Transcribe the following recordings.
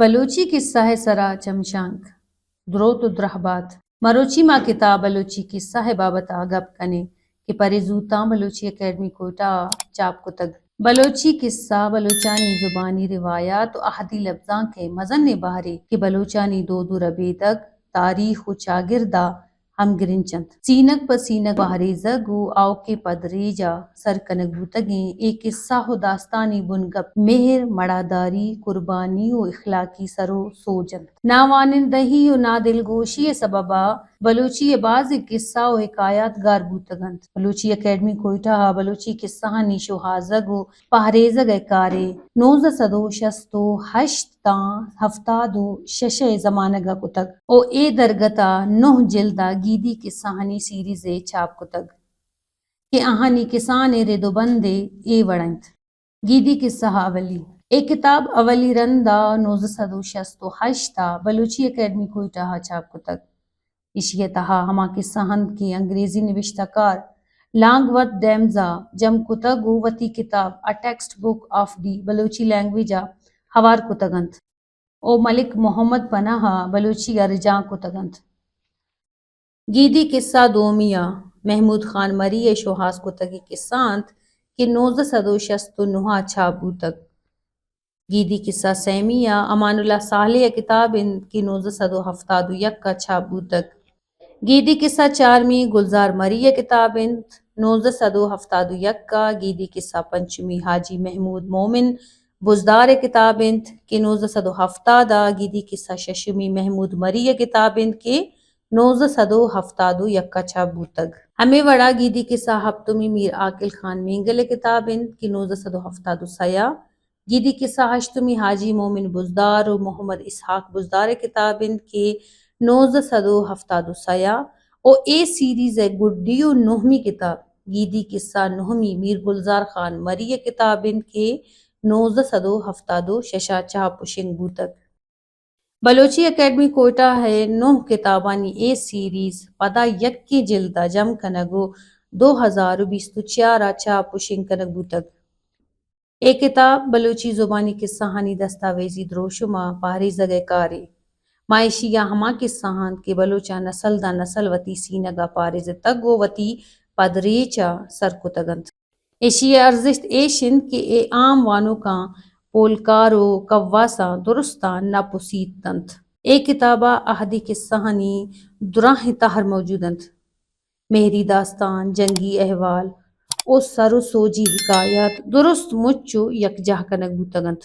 بلوچی کسہ ءِ سرا چمشانک۔ دروت ءُ درہبات۔ مروچی ما کتاب بلوچی کسہ ءِ بابت ءَ گپ کنیں کہ پرے زوتاں بلوچی اکیڈمی کوئٹہ ءَ چاپ کتگ۔ بلوچی کسہ بلوچانی زبانی روایات ءُ اہدی لبزانک ءِ مزنیں بہرے کہ بلوچانی دود ءُ ربیدگ، تاریخ ءُ چاگرد ءَ ہمگرنچ انت۔ سینگ پہ سینگ پہریزگ ءُ آؤکیں پدریچ ءَ سر کنگ بوتگیں اے کسہ ءُ داستانی بنگپ مہر، مڑاہداری، قربانی ءُ اخلاقی سر ءُ سوج انت۔ ناوانندہی ءُ نادلگوشی ءِ سبب ءَ بلوچی ءِ بازیں کسہ ءُ حکایات گار بوتگ انت۔ بلوچی اکیڈمی کوئٹہ ءَ بلوچی کسہانی شوہازگ ءُ پہریزگ ءِ کارے نوزدہ سد ءُ شست ءُ ہشت تاں ہفتاد ءُ شش ءِ زمانگ ءَ کتگ ءُ اے درگت ءَ نہ جلد ءَ گیدی کسہانی سیریزے چاپ کتگ کہ آہانی کسہانی رد ءُ بندے اے وڑ انت۔ گیدی کسہ اولی۔ اے کتاب اولی رند ءَ نوزدہ سد ءُ شست ءُ ہشت ءَ بلوچی اکیڈمی کوئٹہ ءَ چاپ کتگ۔ ایشی ءِ تہا ہما کسہ انت کہ انگریزی نبشتہ کار لانگ ورتھ ڈیمز ءَ جم کتگ ءُ وتی کتاب A Text Book of the Balochi Language ءَ ہوار کتگ انت ءُ ملک محمد پناہ ءَ بلوچی ءَ رجانک کتگ انت۔ گیدی کسہ دومی ءَ محمود خان مری ءِ شوہاز کتگیں کسہ انت کہ نوزدہ سد ءُ شست ءُ نہ ءَ چاپ بوتگ۔ گیدی کسہ سیمی ءَ امان اللہ صالح ءِ کتاب انت کہ نوزدہ سد ءُ ہفتاد ءُ یک ءَ چاپ بوتگ۔ گیدی کسہ چارمی گلزار مری ءِ کتاب انت، نوزدہ سد ءُ ہفتاد ءُ یک ءَ۔ گیدی کسہ پنچمی حاجی محمود مومن بزدار ءِ کتاب انت کہ نوزدہ سد ءُ ہفتاد ءَ۔ گیدی کسہ ششمی محمود مری ءِ کتاب انت کہ نوزدہ سد ءُ ہفتاد ءُ یک ءَ چاپ بوتگ۔ ہمے وڑا گیدی کسہ ہپتمی میر عاقل خان مینگل ءِ کتاب انت کہ نوزدہ سد ءُ ہفتاد ءُ سئے ءَ۔ گیدی کسہ ہشتمی حاجی مومن بزدار ءُ محمد اسحاق بزدار ءِ کتاب انت کہ نوزدہ سد ءُ ہفتاد ءُ سئے ءَ ءُ اے سیریز ءِ گڈی ءُ نہمی کتاب گیدی کسہ نہمی میر گلزار خان مری ءِ کتاب انت کہ نوزدہ سد ءُ ہفتاد ءُ شش ءَ چاپ ءُ شنگ بوتگ۔ بلوچی اکیڈمی کوئٹہ ءِ نہ کتابانی اے سیریز پدا یکیں جلد ءَ جم کنگ ءُ دو ہزار ءُ بیست ءُ چار ءَ چاپ ءُ شنگ کنگ بوتگ۔ اے کتاب بلوچی زبانی کسہانی دستاویزی دروشم ءِ پہریزگ ءِ کارے۔ ماں ایشی ءَ ہما کسہ انت کہ بلوچاں نسل داں نسل وتی سینگ ءَ پہریزتگ ءُ وتی پدریچ ءَ سر کتگ انت۔ ایشی ءِ ارزشت ایش انت کہ اے عام وانوکاں، پولکار ءُ کواساں درستاں نہ پسیت انت۔ اے کتاب ءَ اہدی کسہانی دراہیں تہر موجود انت۔ مہری داستان، جنگی احوال ءُ سر ءُ سوجی حکایات درست مچ ءُ یکجاہ کنگ بوتگ انت۔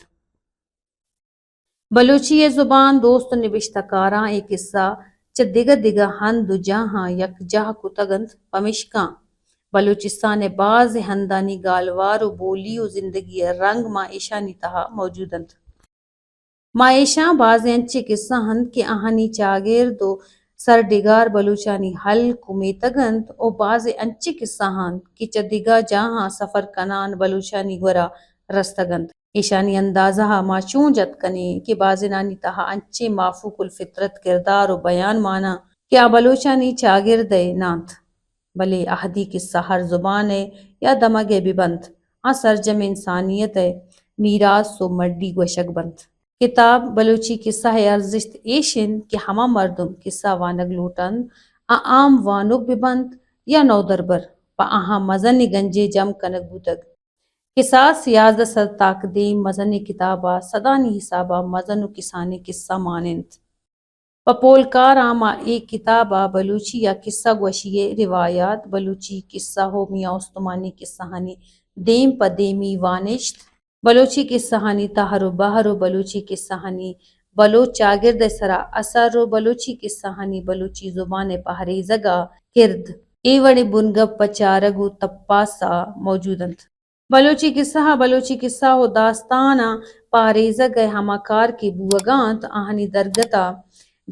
بلوچی ءِ زبان دوست ءُ نبشتہ کاراں اے کسہ چہ دگہ دگہ ہند ءُ جاہاں یکجاہ کتگ انت، پمیشکا بلوچستان ءِ بازیں ہندانی گالوار ءُ بولی ءُ زندگی ءِ رنگ ماں ایشانی تہا موجود انت۔ ماں ایشاں بازیں انچیں کسہ انت کہ آہانی چاگرد ءُ سرڈگار بلوچانی ہلک ءُ میتگ انت ءُ بازیں انچیں کسہ انت کہ چہ دگہ جاہاں سفر کنان بلوچانی گورا رستگ انت۔ ایشانی اندازہ ءَ ما چون جت کنیں کہ بازینانی تہا انچیں مافوق الفطرت کردار ءُ بیان ماناں کہ آ بلوچانی چاگرد ءِ نہ انت، بلے اہدی کسہ ہر زبان ءِ یا دمگ ءِ بہ بنت، آ سرجمیں انسانیت ءِ میراث ءُ مڈی گوشگ بنت۔ کتاب بلوچی کسہ ءِ ارزشت ایش انت کہ ہما مردم کسہ وانگ لوٹ انت، آ عام وانوک بہ بنت یا نودربر، پہ آہاں مزنیں گنجے جم کنگ بوتگ۔ کساس یازدہ سد تاکدیم مزنیں کتاب ءَ سدانی حساب ءَ مزن ءُ کسانیں کسہ مان انت۔ پہ پولکاراں ماں اے کتاب ءَ بلوچی ءِ کسہ گوشی ءِ روایات، بلوچی کسہ ءُ میاں استمانی کسہانی دیم پہ دیمی وانشت، بلوچی کسہانی تہر ءُ بہر ءُ بلوچی کسہانی بلوچ چاگرد ءِ سرا اثر ءُ بلوچی کسہانی بلوچی زبان ءِ پہریزگ ءِ کرد، اے وڑیں بنگپ پہ چارگ ءُ تپاس ءَ موجود انت۔ بلوچی کسہ ءَ بلوچی کسہ ءُ داستاناں پہریزگ ءِ ہما کار کہ بوہگا انت، آہانی درگت ءَ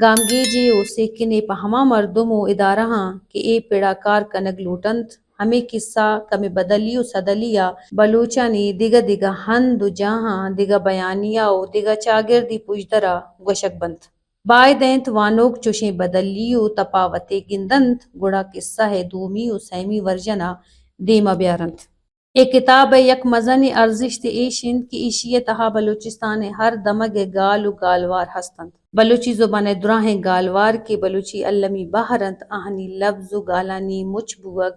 گامگیجے ءُ سیکنے پہ ہما مردم ءُ ادارہاں کہ اے پڑ ءَ کار کنگ لوٹ انت، ہمے کسہ کمے بدلی ءُ سدلی ءَ بلوچانی دگہ دگہ ہند ءُ جاہاں دگہ بیانیہ ءُ دگہ چاگردی پژدر ءَ گوشگ بنت۔ باید انت وانوک چوشیں بدلی ءُ تپاوتے گند انت، گڑا کسہ ءِ دومی ءُ سیمی ورژن ءَ دیم ءَ بیار انت۔ اے کتاب ءِ یک مزنیں ارزشتے ایش انت کہ ایشی ءِ تہا بلوچستان ءِ ہر دمگ ءِ گال و گالوار ہست انت۔ بلوچی زبان ءِ دراہیں گالوار کہ بلوچی المی بہر انت، آہانی لبز و گالانی مچ بوگ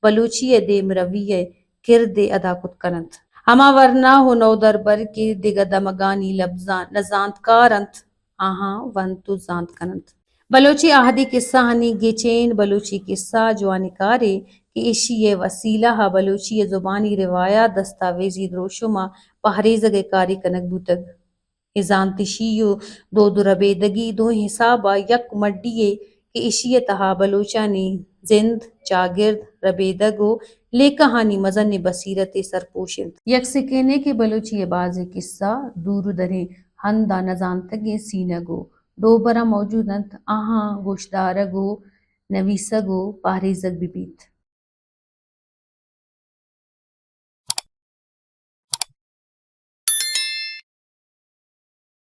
بلوچی ءِ دیمروی ءِ کردے ادا کت کن انت۔ ہما ورنا و نودربر کہ دگہ دمگانی لبزاں نزانتکار انت، آہاں ونت و زانت کن انت۔ بلوچی اہدی کسہانی گچین بلوچی کسہ جوانکارے کہ ایشی ءِ وسیلہ ءَ بلوچی ءِ زبانی روایات، دستاویزی دروشم ءُ پہریزگ ءِ کارے کنگ بوتگ۔ اے زانتشی و دود و ربیدگی دوئیں حساب ءَ یک مڈی یے کہ ایشی ءِ تہا بلوچانی زند، چاگرد، ربیدگ و لیکہانی مزنیں بصیرتے سرپوش انت۔ یک سکینے کہ بلوچی ءِ بازیں کسہ دور دریں ہند ءَ نزانتگیں سینگ و ڈوبراں موجود انت، آہاں گوشدارگ و نویسگ و پہریزگ بہ بیت۔